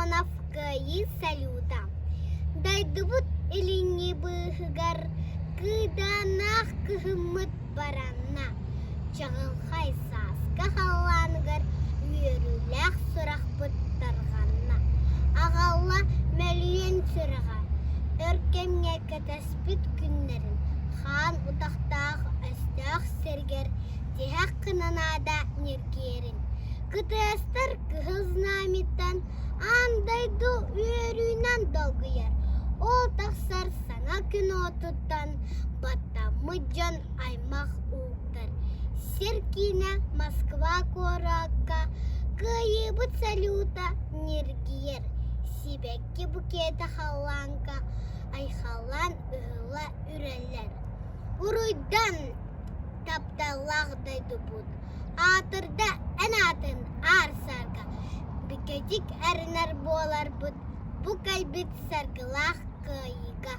Семенов Кыайыы салюта Дойдубут илиҥҥи быыһыгар кыыдааннаах кыһыммыт баранна, чаҕылхай сааскы халлааныгар үөрүүлээх сурахпыт тарҕанна, аҕалла мөлүйүөн сүрэҕэ, өр кэмҥэ кэтэспит күннэрин хаан утахтаах өстөөх сиригэр тиһэх кынанаада ньиргиэрин, кытыастар кыһыл знамяттан аан дойду үөрүүнэн долгуйар, ол тахсар саҥа күн уотуттан баттаммыт дьон аймах ууктар. Сир киинэ Москва куоракка кыайыыбыт салюта ньиргийэр, сибэкки букета халлааҥка айхаллаан ыһылла үрэллэр. Уруйдан тапталлаах дойдубут, аатырда эн аатын аар саарга, бигэтик эрэнэр буоларбыт бу кэлбит саргылаах кыайыыга.